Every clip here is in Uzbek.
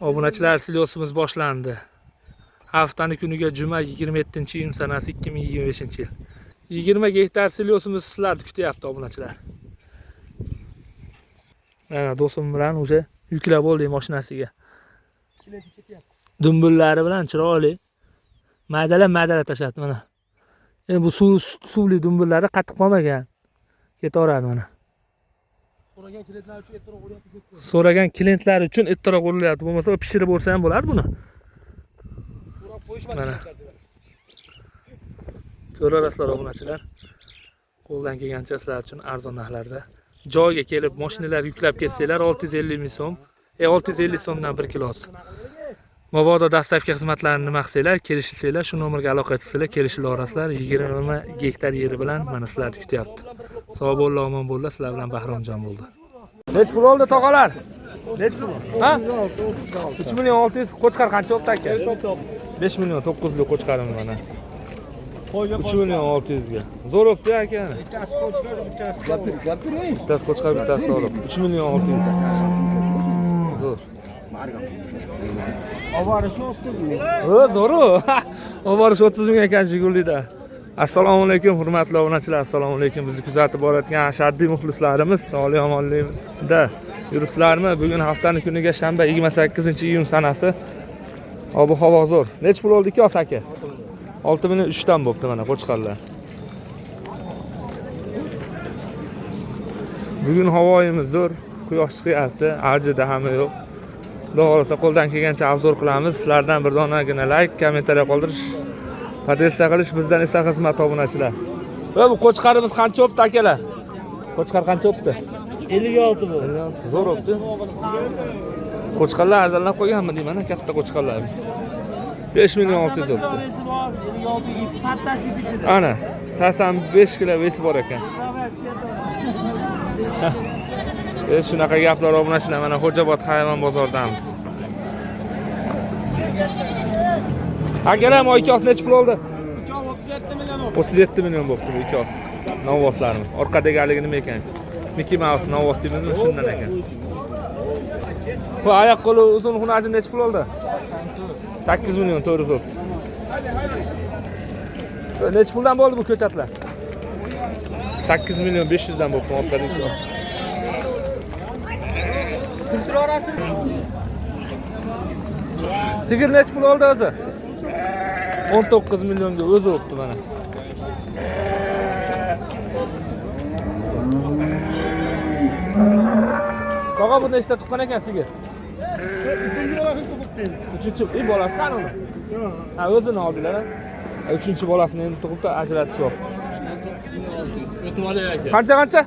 Obunachilar, silyosimiz boshlandi. Haftani kuniga juma 27-iyun sanasi 2025-yil. 20 gektar silyosimiz sizlarni kutyapti obunachilar. Mana do'stim bilan уже yuklab oldik mashinasiga. Dumbullari bilan chiroyli. Maydalab maydalab tashlabdi mana. Endi bu suv suvli dumbullari qattiq qolmagan. Ketaveradi mana. So'ragan klientlar uchun ertaroq uryapti deb qo'y. So'ragan klientlar uchun ertaroq urilyapti. Bo'lmasa pishirib o'rsa ham bo'ladi buni. So'rab qo'yishmadi. Mana. Ko'rarasizlar obunachilar. Qo'ldan kelgancha sizlar uchun arzon narxlarda joyga kelib mashinalar yuklab ketsanglar 650 ming so'm, 650 so'mdan 1 kilosi. Mabodo dostavka xizmatlarini nima qilsanglar, kelishsanglar, shu nomerga aloqa etsanglar, kelishilaverasizlar. 20 gektar yeri bilan mana sizlarni kutyapti. Sog' bo'linglar, omon bo'linglar. Sizlar bilan Bahromjon bo'ldi. Nech pul oldi tog'alar? Nech pul? Ha? 3 million 600 qo'chqor qancha bo'ldi aka? 5 million 900 lik qo'chqorimiz mana. 3 million 600 ga. Zo'r bo'pti aka. Bittasi qo'chqor, bittasi soliq. 3 million 600. Zo'r. Avarishi 30 ming. O, zo'ru. Oborish 30 ming ekan Jigulida. Assalomu alaykum hurmatli obunachilar, assalomu alaykum. Bizni kuzatib borayotgan ashaddiy muxlislarimiz, sog'lik omonlikda yuribsizlarmi? Bugun haftaning kuniga shanba 28-iyun sanasi. Ob-havo zo'r. Nech pul oldi ikkosi aka? 6 million 3 dan bo'pti mana qo'chqorlar. Bugun havoyimiz zo'r, quyosh chiqyapti, avjida hamma yo'q. Xudo xohlasa qo'ldan kelgancha obzor qilamiz. Sizlardan bir donagina like, kommentariya qoldirish, podpiska qilish bizdan esa xizmat obunachilar. Va bu qo'chqorimiz qancha bo'pti akalar? Qo'chqor qancha bo'pti? 56 bu. Zo'r bo'pti. Qo'chqorlar arzonlab qo'yganmi deyman, katta qo'chqorlar. 5 million 600 bo'pti. Vesi bor, 56 ip pattasi ip ichida. Ana, 85 kilo vesi bor ekan. Shunaqa gaplar obunachilar, mana Xo'jaobod hayvon bozoridamiz. Akalar, bu ikkosi necha pul oldi? 37 million oldi. 37 million bo'pti bu ikkosi. Novvoslarimiz. Orqadagi haligi nima ekan? Mickey Mouse novvos deymizmi, shundan ekan. Bu oyoq qo'li uzun xunachi necha pul oldi? 8 million 400 bo'pti. Necha puldan bo'ldi bu ko'chatlar? 8 million 500 dan bo'pti orqadagi. Sigir necha pul oldi o'zi? 19 millionga o'zi o'pti mana. Tog'a bu nechta tuqqan ekan sigir? 3-chi bolasini tug'ibdi. Uchinchi, bolasi qani uni? Yo'q. Ha, o'zini oldilar. Uchinchi bolasini endi tug'ibdi, ajratish yo'q. O'tib olay aka. Qancha qancha?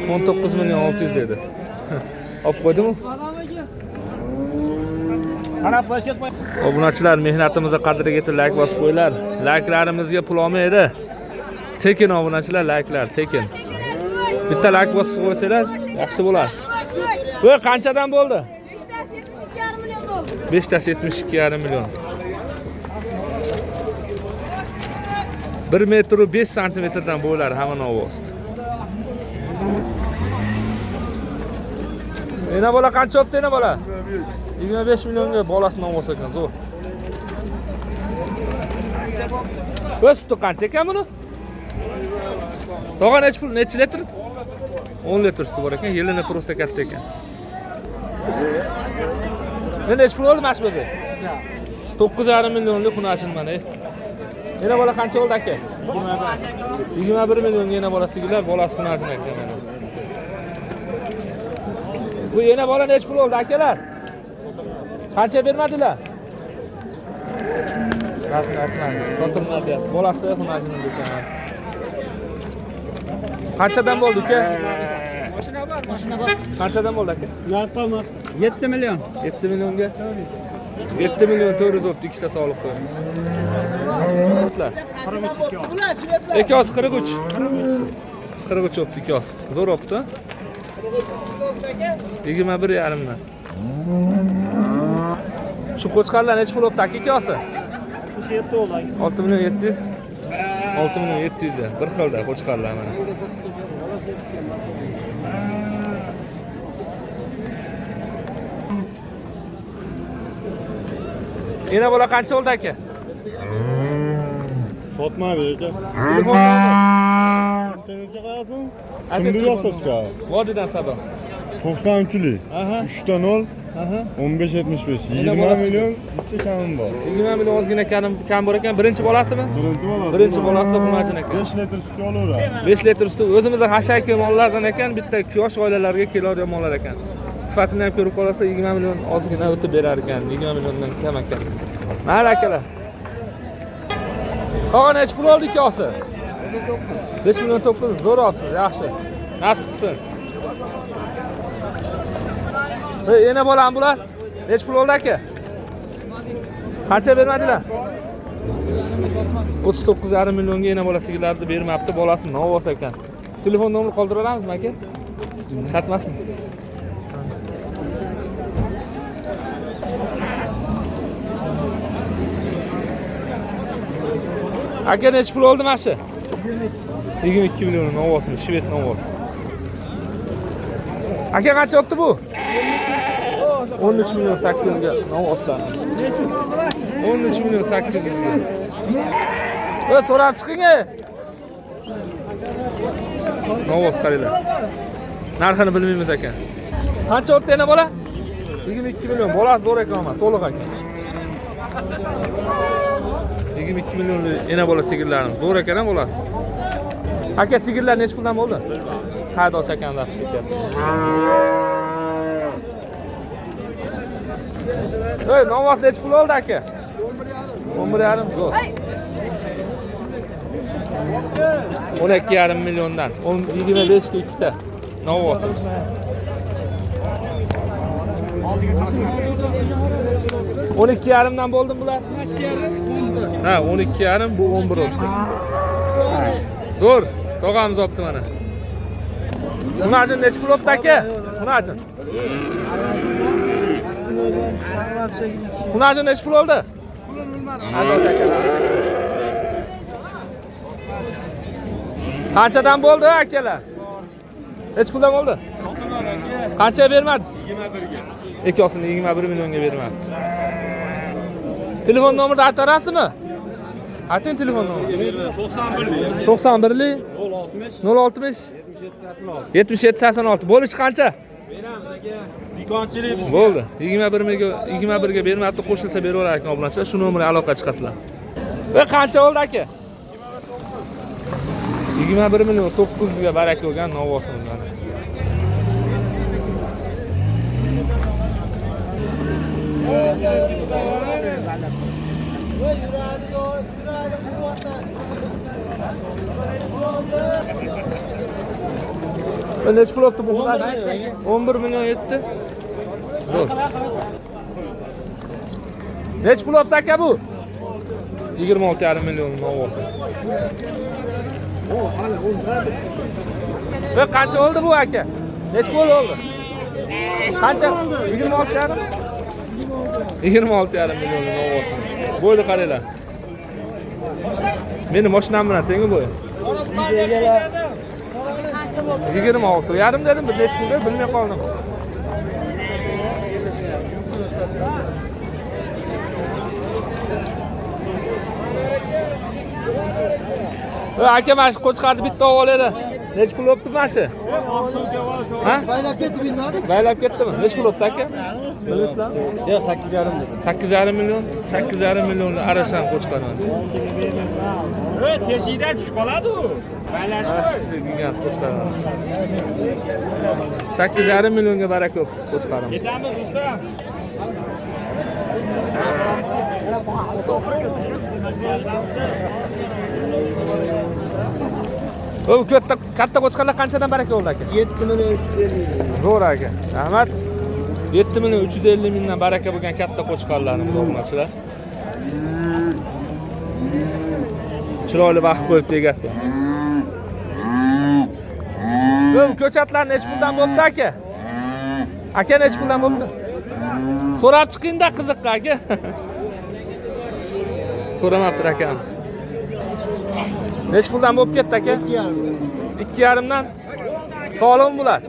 19 million 600 dedi. Olib qo'ydimi? Qarab boshga qo'y. Obunachilar, mehnatimizni qadriga yetib like bosib qo'yinglar. Like'larimizga pul olmaydi. Tekin obunachilar, like'lar tekin. Bitta like bosib qo'ysanglar, yaxshi bo'ladi. Bu qanchadan bo'ldi? Beshtasi 72,5 million bo'ldi. Beshtasi 72,5 million. 1 metr 5 santimetrdan bo'ylari hamma novost. Ena bola qancha bo'pti ena bola? 25 millionga bolasi novvos ekan, zo'r. O'z suti qancha ekan buni? Tog'a necha pul, necha litr? 10 litr suti bor ekan, yilini prosta katta ekan. Men necha pul oldi mana shu yerda? 9,5 millionlik xunachin mana. Yana bola qancha bo'ldi aka? 21 millionga yana bola sigirlar, bolasi xunachin ekan mana. Bu yana bola necha pul oldi akalar? Qancha bermadilar? Narxini aytmadi. Sotilmadi deyapti. Bolasi xunachin ekan. Qanchadan bo'ldi uka? Mashina bor. Qanchadan bo'ldi aka? Narx 7 million. 7 millionga? 7 million 400 o'tdi, ikkita soliq qo'yamiz. Ikkosi 43. 43 o'tdi ikkosi. Zo'r o'tdi. 21,5 dan. Shu qo'chqorlar necha pul o'tdi aka ikkosi? 7 oldi. 6 million 700. 6 million 700 dan. Bir xilda qo'chqorlar mana. Ena bola qancha bo'ldi aka? Sotmadi aka. Telefon Internetga qo'yasin. Kimni yozsa chiqadi. Vodidan sado. 93lik. Aha. 3 0 Aha. 15 75. Ena 20 bolasi. million bitta kamim bor. 20 million ozgina kam bor ekan. Birinchi bolasimi? Birinchi bolasi. Birinchi bolasi xumajin ekan. 5 litr sut olaveradi. 5 litr suti o'zimizda hashaki mollardan ekan, bitta yosh oilalarga keladigan mollar ekan. Sifatini ham ko'rib qolsa 20 million ozgina o'tib berar ekan, 20 milliondan kam ekan. Mayli akalar. Tog'a nechi pul oldi ikkosi? 5 million 9 zo'r olsiz, yaxshi. Nasib qilsin. Ey, ena bolam bular. Nechi pul oldi aka? Qancha bermadilar? 39,5 millionga ena bola sigirlarni bermabdi, bolasi novvos ekan. Telefon nomerini qoldira olamizmi aka? Shart emasmi? Aka nechi pul oldi mana shu? 22 million novvosmi, shved novvosi. Aka qancha oldi bu? 13 million 800 ga novvosdan. 13 million 800 ga. Ey, so'rab chiqing. Novvos qaranglar. Narxini bilmaymiz ekan. Qancha oldi yana bola? 22 million. Bolasi zo'r ekan, ama to'liq ekan. 22 millionlik ena bola sigirlarimiz. Zo'r ekan a bolasi. Aka sigirlar necha puldan bo'ldi? Haydovchi akam deb ketyapti. Ey, novvos necha pul oldi aka? 11,5 zo'r. 12,5 milliondan 25 ga ikkita novvos. 12,5 dan bo'ldim bular? Ha, 12,5 bu 11 o'tdi. Zo'r, tog'amiz olibdi mana. Munajin necha pul olibdi aka? Munajin. Munajin necha pul oldi? Qanchadan bo'ldi akalar? Necha puldan bo'ldi? Qancha bermadingiz? 21 ga. Ikkosini 21 millionga bermabdi. Telefon nomerini aytarasizmi? Ayting telefon nomerini. 91lik. 91lik 060 060 77 86. 77 86. Bo'lishi qancha? Beramiz aka. Do'konchilik biz. Bo'ldi. 21 ga bermabdi, qo'shilsa beraverar ekan obunachilar. Shu nomerga aloqa chiqasizlar. Va qancha bo'ldi aka? 21 million 900 ga baraka bo'lgan novvosimiz mana. Necha pul olibdi bu? 11 million 7. Zo'r. Necha pul olibdi aka bu? 26,5 million novvosi. Va qancha oldi bu aka? Necha pul oldi? Qancha? 26,5? 26,5 million novvosi. Bo'yni qaranglar. Meni mashinam bilan tengi bo'yi. 26,5 dedim, bir necha pulda bilmay qoldim. Aka mana shu qo'chqorni bitta oladi. Necha pul bo'pti mana shu? Ha? Baylab ketdi, bilmadik. Baylab ketdimi? Necha pul bo'pti aka? Bilasizlarmi? Yo'q, 8,5 dedi. 8,5 million, 8,5 million arashan qo'chqor. Teshikdan tushib qoladi u. Gigant qo'chqor. 8,5 millionga baraka bo'pti qo'chqorim. Ketamiz usta. U katta katta qo'chqorlar qanchadan baraka bo'ldi aka? 7 million 350 ming. Zo'r aka. Rahmat. 7 million 350 mingdan baraka bo'lgan katta qo'chqorlarimiz obunachilar. Chiroyli vaqt qo'yibdi egasi. Bu ko'chatlar necha puldan bo'pti aka? Aka necha puldan bo'pti? So'rab chiqing-da qiziqqa aka. So'ramabdir akamiz. Necha puldan bo'lib ketdi aka? 2,5 dan. Sog'lig'im bular.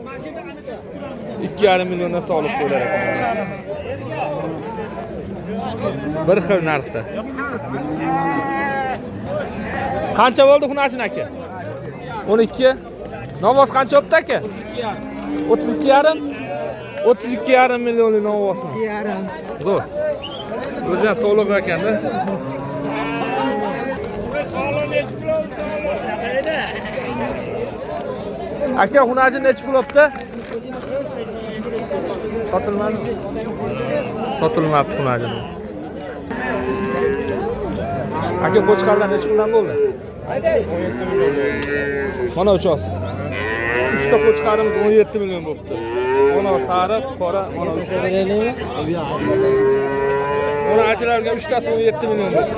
2,5 milliondan soliq qo'ylar ekan. Bir xil narxda. Qancha bo'ldi xunajin aka? 12. Novvos qancha bo'pti aka? 32,5. 32,5 millionlik novvosmi? 2,5. Zo'r. O'zi ham to'liq ekanda. Aka, xunajin necha pul bo'pti? Sotilmadimi? Sotilmabdi xunajin. Aka, qo'chqorlar necha puldan bo'ldi? Mana uchosi. 3 ta qo'chqorimiz 17 million bo'pti. Mana sariq, qora, mana uchta. Mana ajralgan 3 tasi 17 million bo'pti.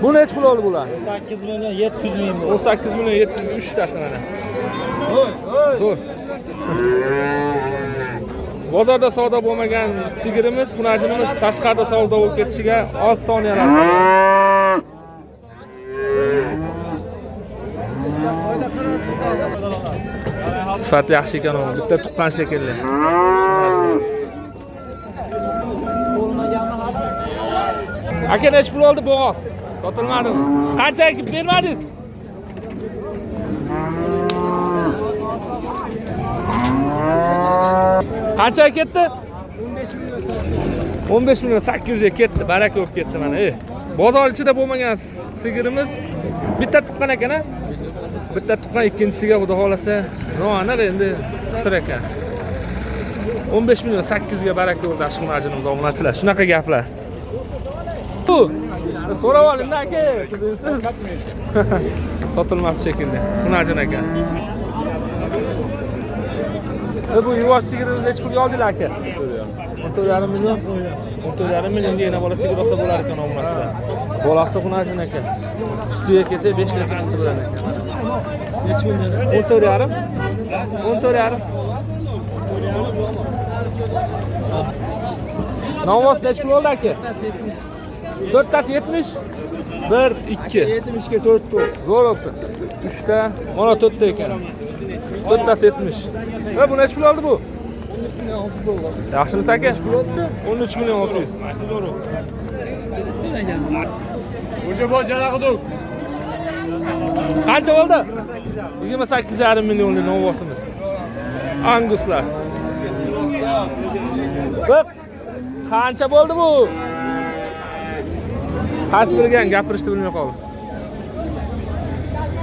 Bu necha pul oldi bular? 18 million 700 ming bo'ldi. 18 million 700 3 tasi mana. Zo'r. Bozorda savdo bo'lmagan sigirimiz, xunajinimiz tashqarida savdo bo'lib ketishiga oz soniyalar qoldi. Sifati yaxshi ekan u, bitta tuqqan shekilli. Aka, necha pul oldi bo'g'oz? Sotilmadimi? Qancha bermadingiz? Qancha ketdi? 15 million 800 ga ketdi. Baraka bo'lib ketdi mana. Bozor ichida bo'lmagan sigirimiz bitta tuqqan ekan-a? Bitta tuqqan, ikkinchisiga xudo xolasa, aniq endi qisir ekan. 15 million 800 ga baraka bo'ldi ashxonajinimiz obunachilar. Shunaqa gaplar. Bu so'rab oling-da aka, tuzimsiz. Sotilmabdi shekilli. Xunajin ekan. Bu yuvosh sigirni necha pulga oldinglar aka? 14,5 million. 14,5 millionga yana bola sigir olsa bo'lar ekan obunachilar. Bolasi xunajin ekan. Sutiga kelsa 5 litr sut bilan ekan. 14,5. 14,5. Novvos necha pul oldi aka? 4tasi 70. 1 2. 70 ga 4 ta. Zo'r oldi. 3 ta, mana 4 ta ekan. 4tasi 70. Va bu necha pul oldi bu? 13 million 600 dollar. Yaxshimisiz aka? 13 million 600. Qancha bo'ldi? 28,5 millionlik novvosimiz. Anguslar. Bak, qancha bo'ldi bu? Qaysi bilgan gapirishni bilmay qoldi.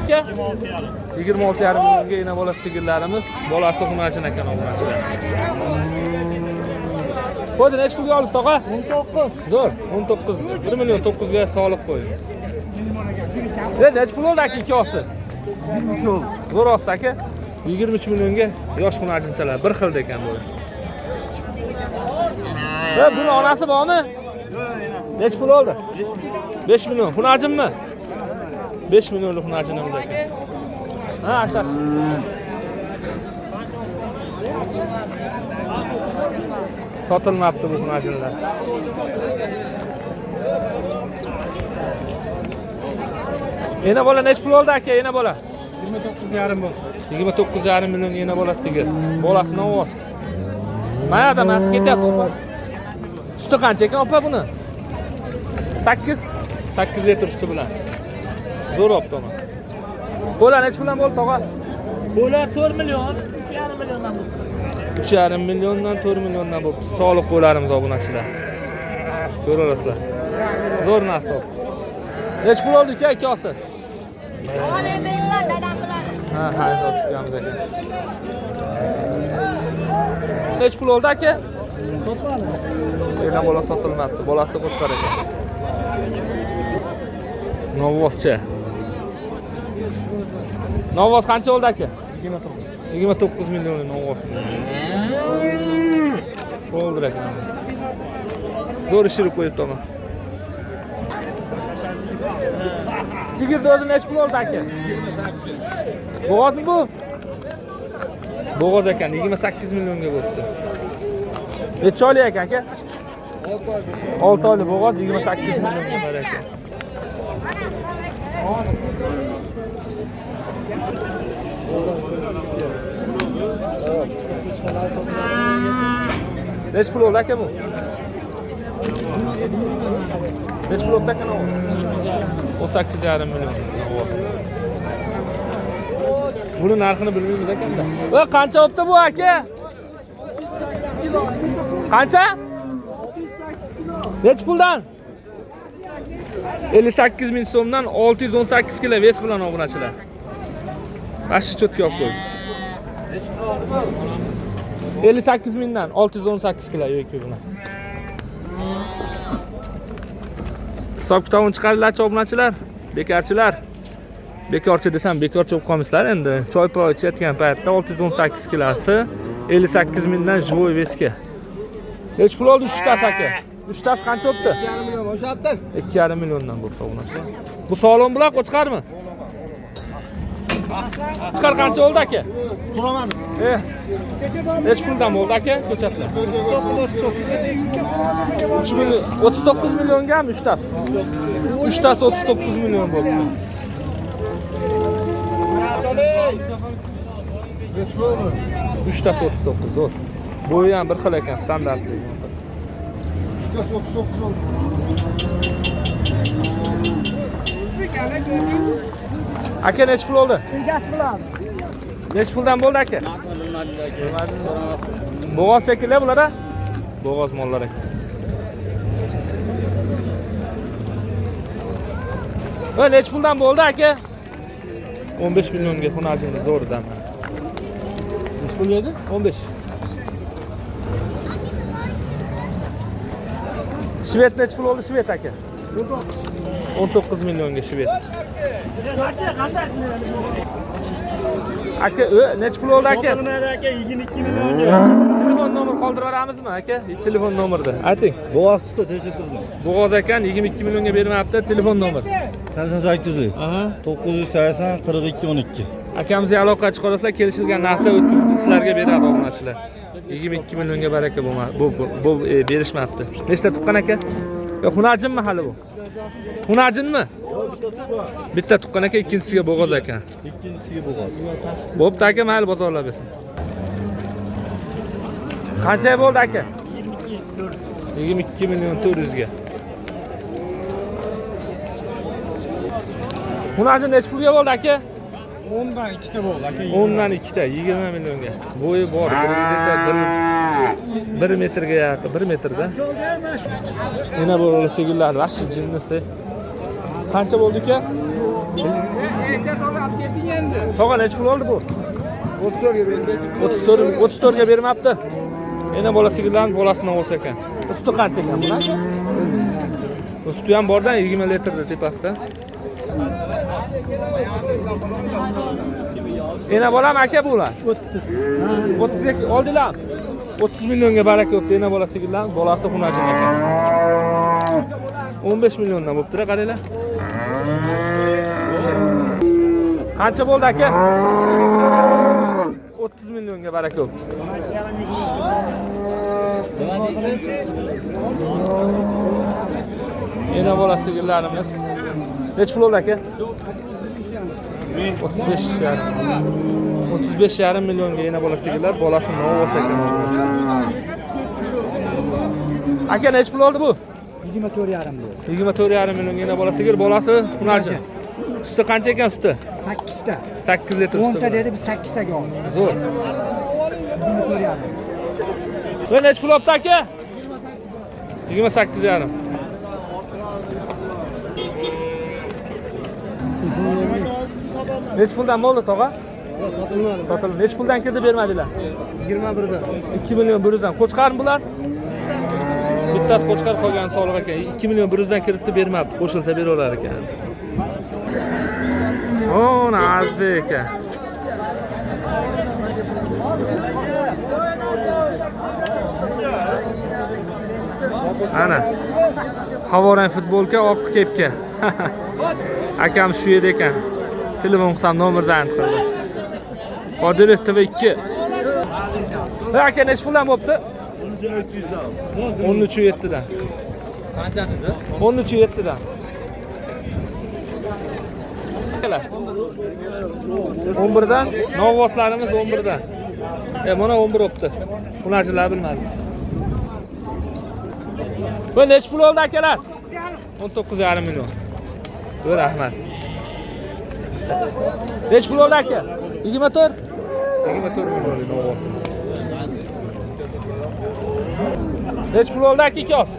26,5 millionga ena bola sigirlarimiz, bolasi xunajin ekan obunachilar. Qo'ydi, necha pulga olasiz tog'a? 19. Zo'r, 19. 1 million 9 ga soliq qo'yamiz. Necha pul oldi aka ikkosi? 23 oldi. Zo'r olsa aka. 23 millionga yosh xunajinchalar bir xilda ekan bular. Buni onasi bormi? Necha pul oldi? 5 million. Xunajinmi? 5 millionlik xunajinimiz ekan. Ha, ashash. Sotilmabdi bu xunajinlar. Ena bola necha pul oldi aka, ena bola? 29,5 bo'ldi. 29,5 million ena bola sigir. Bolasi novvos. Mana mana ketyapti opa. Suti qancha ekan opa buni? 8 litr suti bilan. Zo'r olibdi uni. Qo'la necha puldan bo'ldi tog'a? Qo'la 4 million, 3,5 milliondan bo'ldi. 3,5 milliondan 4 milliondan bo'ldi. Soliq qo'larimiz obunachilar. Ko'ra olasizlar. Zo'r narx topdi. Necha pul oldi aka ikkosi? 10 million dadam biladi. Ha, ha, sotganmiz aka. Necha pul oldi aka? Sotmadi. Ena bola sotilmabdi, bolasi qo'chqor ekan. Novvoscha. Novvos qancha oldi aka? 29. 29 million novvos. Bo'ldi ekan. Zo'r ishirib qo'yibdi ama. Sigirni o'zi necha pul oldi aka? 28. Bo'g'ozmi bu? Bo'g'oz ekan, 28 millionga bo'libdi. Necha oylik ekan aka? 6 oylik bo'g'oz 28 millionga bor ekan. Necha pul oldi aka bu? Necha pul oldi aka novvos? 18,5 million novvos. Buni narxini bilmaymiz akanda. Va qancha olibdi bu aka? Qancha? Necha puldan? 58 ming so'mdan 618 kilo ves bilan obunachilar. Mana shu cho'tga olib qo'ydi. 58 mingdan 618 kilo yo'q bilan. Hisob kitobini chiqaringlarchi obunachilar, bekorchilar. Bekorchi desam bekorchi bo'lib qolmaysizlar endi. Choy poy ichayotgan paytda 618 kilosi 58 mingdan живой vesga. Necha pul oldi uchtasi aka? Uchtasi qancha bo'libdi? 2,5 million bo'shatdir. 2,5 milliondan bo'libdi obunachilar. Bu solon bular qo'chqarmi? Chiqar qancha bo'ldi aka? So'ramadim. Necha puldan bo'ldi aka ko'chatlar? 3 million 39 milliongami uchtasi? Uchtasi 39 million bo'libdi. Uchtasi 39 zo'r. Bo'yi ham bir xil ekan, standartli. Uchtasi 39 oldu. Aka necha pul oldi? Egasi biladi. Necha puldan bo'ldi aka? Bo'g'oz shekilli bular a? Bo'g'oz mollar ekan. Va necha puldan bo'ldi aka? 15 millionga xunajinni zo'ridan. Necha pul edi? 15. Shved necha pul oldi shved aka? 19 millionga shved. Aka, necha pul oldi aka? Sotilmaydi aka, 22 millionga. Telefon nomer qoldirib yuboramizmi aka? Telefon nomerni ayting. Bo'g'oz tutdi, tekshirtirdim. Bo'g'oz ekan 22 millionga bermabdi, telefon nomer. 88lik. 980 42 12. Akamizga aloqa chiqarasizlar, kelishilgan narxda o'tkazib sizlarga beradi obunachilar. 22 millionga baraka bu berishmabdi. Nechta tuqqan aka? Yo, xunajinmi hali bu? Xunajinmi? Bitta tuqqan aka, ikkinchisiga bo'g'oz ekan. Ikkinchisiga bo'g'oz. Bo'pti aka, mayli bozorlar bersin. Qancha bo'ldi aka? 22 million 400 ga. Xunajin necha pulga bo'ldi aka? 10dan 2ta bo'ldi aka. 10dan 2ta 20 millionga. Bo'yi bor, 1 metrga yaqin, 1 metrda. Yana bu sigirlar vahshiy jinnisi. Qancha bo'ldi aka? Aka to'g'ri olib keting endi. Tog'a necha pul oldi bu? 34 ga berdi. 34 ga bermabdi. Yana bola sigirlarning bolasidan olsa ekan. Suti qancha ekan bular? Suti ham bordan 20 litrda tepasida. Ena bolam aka bular. 30. 30 ga oldilar. 30 millionga baraka bo'pti. Ena bola sigirlar, bolasi xunajin ekan. 15 milliondan bo'pti-da, qaranglar. Qancha bo'ldi aka? 30 millionga baraka bo'pti. Ena bola sigirlarimiz. Necha pul oldi aka? 35,5. 35,5 millionga ena bola sigirlar, bolasi novvos ekan. Aka necha pul oldi bu? 24,5 bo'ldi. 24,5 millionga ena bola sigir, bolasi xunajin. Suti qancha ekan suti? 8 ta. 8 litr suti. 10 ta dedi, biz 8 taga oldik. Zo'r. 24,5. Va necha pul oldi aka? 28,5. Necha puldan bo'ldi tog'a? Sotilmadi. Sotildi. Necha puldan kirdi bermadilar? 21dan. 2 million 100 dan. Qo'chqarmi bular? Bittasi qo'chqar, qolgani soliq ekan. 2 million 100 dan kiribdi, bermabdi. Qo'shilsa beraverar ekan. Ona Azbek ekan. Ana. Havorang futbolka, oq kepka. Akam shu yerda ekan. Telefon qilsam nomer zand qildi. Qodirov TV 2. Aka necha puldan bo'pti? 13,7 dan. Qanchasidi? 13,7 dan. 11 dan novvoslarimiz 11 dan. Mana 11 bo'pti. Ularchilar bilmadi. Bu necha pul oldi akalar? 19,5 million. Yo'q, rahmat. Necha pul oldi aka? 24? 24 million ovoz. Necha pul oldi aka ikkosi?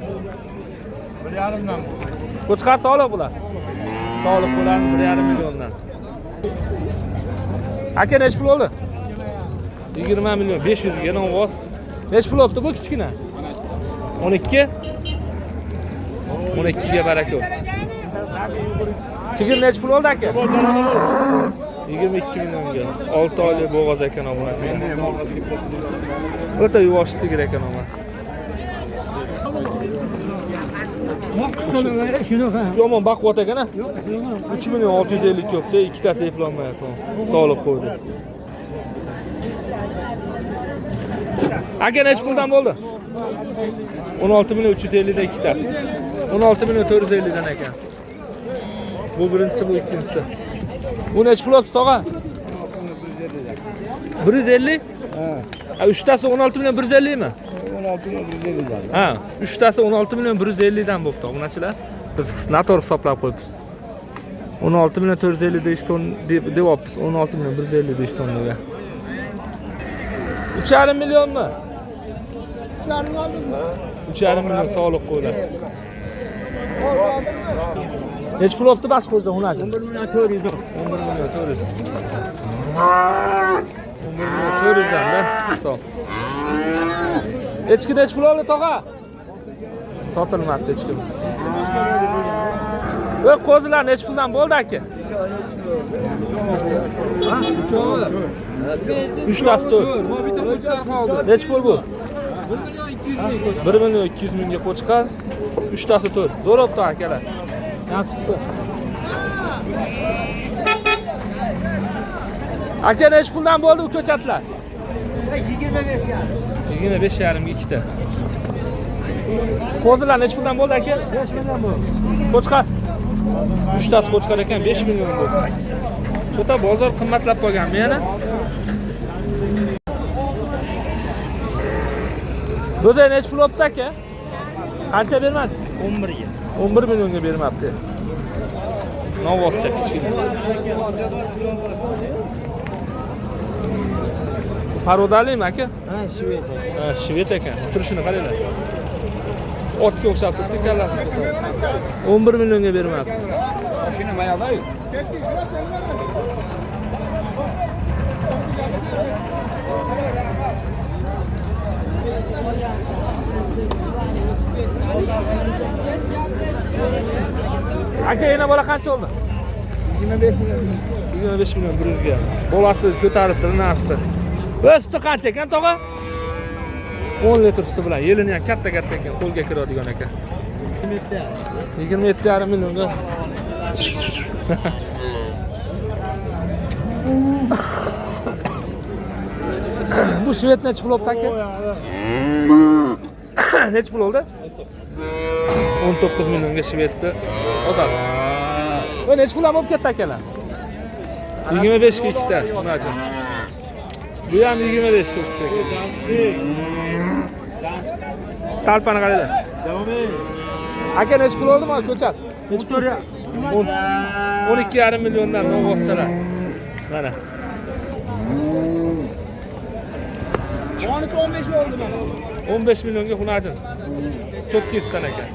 1,5 dan. Qo'chqar soliq bular. Soliq bularni 1,5 milliondan. Aka necha pul oldi? 20 million 500 ga ovoz. Necha pul olibdi bu kichkina? 12. 12 ga baraka bo'ldi. Sigir necha pul oldi aka? 22 millionga. 6 oylik bo'g'oz ekan obunachi. O'ta yuvosh sigir ekan omad. Yomon baquvvat ekan a? 3 million 650 ko'pda, ikkitasi eplonmayapti. Soliq qo'ydi. Aka necha puldan bo'ldi? 16 million 350 da ikkitasi. 16 million 450 dan ekan. Bu birinchisi, bu ikkinchisi. Bu necha pul oldi tog'a? 150? Ha. Uchtasi 16 million 150 mi? 16 million 150 dan. Ha, uchtasi 16 million 150 dan bo'pti, obunachilar. Biz noto'g'ri hisoblab qo'yibmiz. 16 million 450 deyish ton deyapmiz. 16 million 150 deyish tonniga. 3,5 millionmi? 3,5 million soliq qo'yiladi. Necha pul olibdi boshqa o'zidan unachi? 11 million 400. 11 million 400. 11 million 400 dan da hisob. Echki necha pul oldi tog'a? Sotilmabdi echki. Va qo'zilar necha puldan bo'ldi aka? Uchtasi 4. Necha pul bu? 1 million 200 mingga qo'chqar. Uchtasi 4. Zo'r bo'pti akalar. Nasib shu. Aka necha puldan bo'ldi u ko'chatlar? 25,5. 25,5 ga ikkita. Qo'zilar necha puldan bo'ldi aka? 5 million bo'ldi. Qo'chqar. Uchtasi qo'chqar ekan 5 million bo'ldi. Cho'ta bozor qimmatlab qolganmi yana? Bo'day necha pul olibdi aka? Qancha bermadi? 11 ga. 11 millionga bermabdi. Novvoscha kichkina. Parodalimi aka? Ha, shved. Ha, shved ekan. Turishini qaranglar. Otga o'xshab turibdi kallasi. 11 millionga bermabdi. Mashina mayoqda-yu. Aka, yana bola qancha oldi? 25 million. 25 million 100 ga. Bolasi ko'taribdi narxni. Va suti qancha ekan tog'a? 10 litr suti bilan. Yelini ham katta-katta ekan, qo'lga kiradigan ekan. 27,5 millionga. Bu shved necha pul oldi aka? Necha pul oldi? 19 millionga shvedni otasi. Va necha pul ham olib ketdi akalar? 25 ga ikkita, bunachi. Bu ham 25 so'm ekan. Talpani qaranglar. Aka necha pul oldi mana ko'chat? Necha pul? 12,5 milliondan novvoschalar. Mana. Bonus 15 oldi mana. 15 millionga xunajin. Cho'kkizdan ekan.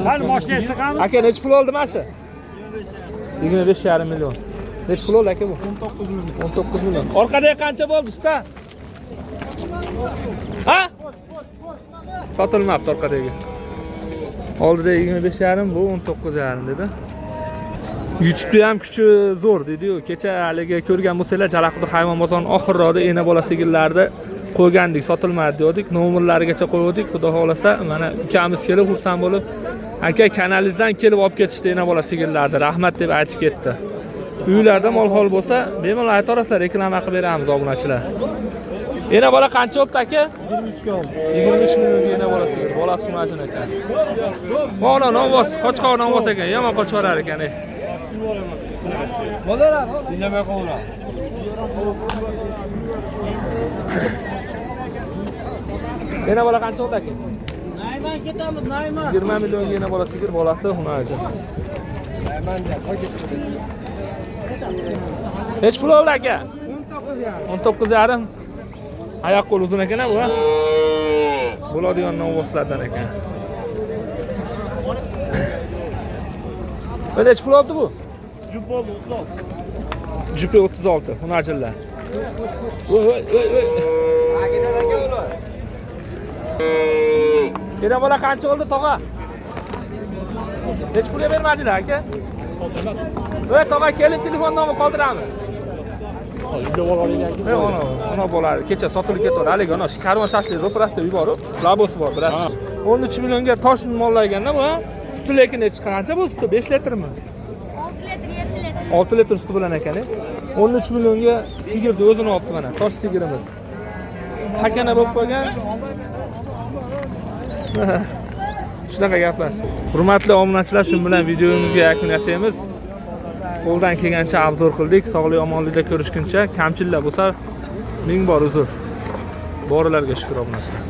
Qani mashinasi qani? Aka necha pul oldi mana shu? 25,5 million. Necha pul oldi aka bu? 19 million. 19 million. Orqada qancha bo'ldi usta? Ha? Sotilmabdi orqadagi. Oldida 25,5, bu 19,5 dedi. YouTube'da ham kuchi zo'r dedi-yu. Kecha haligi ko'rgan bo'lsanglar, Jalaquduq hayvon bozorining oxirroqda ena bola sigirlarni qo'ygandik, sotilmadi dedik, nomerlarigacha qo'ydik. Xudo xolasa, mana ukamiz kelib xursand bo'lib, aka kanalingizdan kelib olib ketishdi ena bola sigirlarni, rahmat deb aytib ketdi. Uylarda mol-hol bo'lsa, bemalol aytaverasizlar, reklama qilib beramiz obunachilar. Ena bola qancha bo'libdi aka? 23 ga oldi. 23 millionga ena bola sigir, bolasi xunajin ekan. Mana novvos, qochqor novvos ekan, yomon qochib borar ekan. Indamay qo'yiladi. Yana bola qancha bo'ldi aka? Nayman ketamiz, Nayman. 20 millionga yana bola sigir bolasi xunachi. Nech pul oldi aka? 19,5. Oyoq qo'l uzun ekan bu. Ha? Bo'ladigan novvoslardan ekan. Nech pul oldi bu? Jup bo'ldi 36. Jupi 36, xunachillar. Voy voy voy voy. Yana bola qancha oldi tog'a? Nech pulga bermadinglar aka? Voy tog'a, kelin telefon nomi qoldiramiz. Ey ona, ona bo'ladi. Kecha sotilib ketdi. Haligi ana shu karvon shashlik ro'parasida yuborib, labos bor, bilasiz. 13 millionga tosh mollar ekanda bu. Suti lekin nechi qancha bu suti? 5 litrmi? 6 litr, 7 litr. 6 litr suti bilan ekan. 13 millionga sigirni o'zini olibdi mana, tosh sigirimiz. Pakana bo'lib qolgan. Shunaqa gaplar. Hurmatli obunachilar, shu bilan videomizga yakun yasaymiz. Qo'ldan kelgancha obzor qildik. Sog'lik omonlikda ko'rishguncha, kamchiliklar bo'lsa ming bor uzr. Borilarga shukr obunachilar.